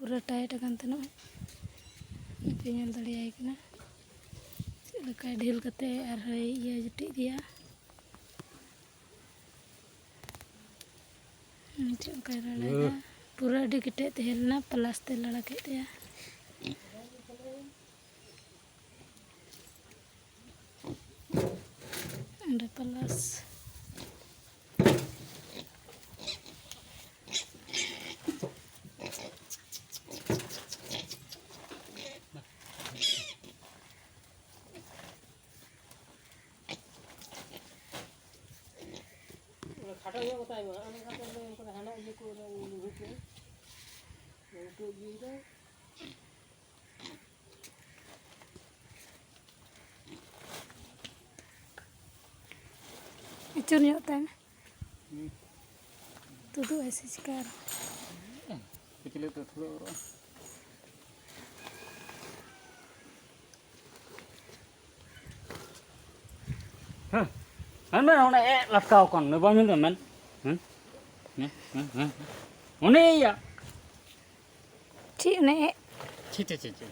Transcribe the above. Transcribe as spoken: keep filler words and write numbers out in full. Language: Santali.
ᱯᱩᱨᱟᱹ ᱴᱟᱭᱤᱴ ᱟᱠᱟᱱ ᱛᱟᱦᱮᱱᱚᱜ᱾ ᱱᱚᱛᱮ ᱧᱮᱞ ᱫᱟᱲᱮᱭᱟᱭ ᱠᱟᱱᱟ ᱪᱮᱫ ᱞᱮᱠᱟ ᱰᱷᱤᱞ ᱠᱟᱛᱮ ᱟᱨᱦᱚᱸᱭ ᱤᱭᱟᱹ ᱡᱩᱴᱤᱡ ᱜᱮᱭᱟ᱾ ᱪᱮᱫ ᱞᱮᱠᱟᱭ ᱞᱟᱲᱟᱭᱮᱫᱟ᱾ ᱯᱩᱨᱟᱹ ᱟᱹᱰᱤ ᱠᱮᱴᱮᱡ ᱛᱟᱦᱮᱸ ᱞᱮᱱᱟ, ᱯᱟᱞᱟᱥ ᱛᱮ ᱞᱟᱲᱟ ᱠᱮᱫ ᱛᱟᱭᱟ᱾ ᱚᱸᱰᱮ ᱯᱟᱞᱟᱥ᱾ ᱠᱷᱟᱴᱚ ᱧᱚᱜ ᱠᱟᱛᱟᱭ ᱢᱟ, ᱚᱱᱟ ᱠᱟᱛᱮ ᱦᱟᱱᱟ ᱤᱭᱟᱹ ᱠᱚ ᱩᱱᱠᱩ ᱤᱭᱟᱹᱭ ᱫᱟ᱾ ᱟᱹᱪᱩᱨ ᱧᱚᱜ ᱛᱟᱭ ᱢᱮ᱾ ᱦᱩᱸ᱾ ᱛᱩᱫᱩᱜ ᱟᱭ ᱥᱮ ᱪᱤᱠᱟᱹ ᱟᱨᱦᱚᱸ? ᱯᱤᱪᱷᱞᱟᱹ ᱛᱮ ᱛᱷᱩᱲᱟᱹ ᱚᱨᱚᱜ᱾ ᱦᱮᱸ᱾ ᱦᱮᱸ, ᱢᱮ, ᱚᱱᱮ ᱮ ᱞᱟᱴᱠᱟᱣ ᱠᱟᱱ, ᱩᱱᱤ ᱵᱟᱢ ᱧᱮᱞ ᱫᱟ, ᱢᱮᱱ? ᱦᱮᱸ? ᱦᱮᱸ, ᱦᱮᱸ, ᱦᱮᱸ, ᱦᱮᱸ᱾ ᱩᱱᱤ ᱤᱭᱟᱹ᱾ ᱪᱮᱫ ᱚᱱᱮ ᱮ? ᱪᱷᱤ, ᱪᱷᱤ, ᱪᱷᱤ, ᱪᱷᱤ᱾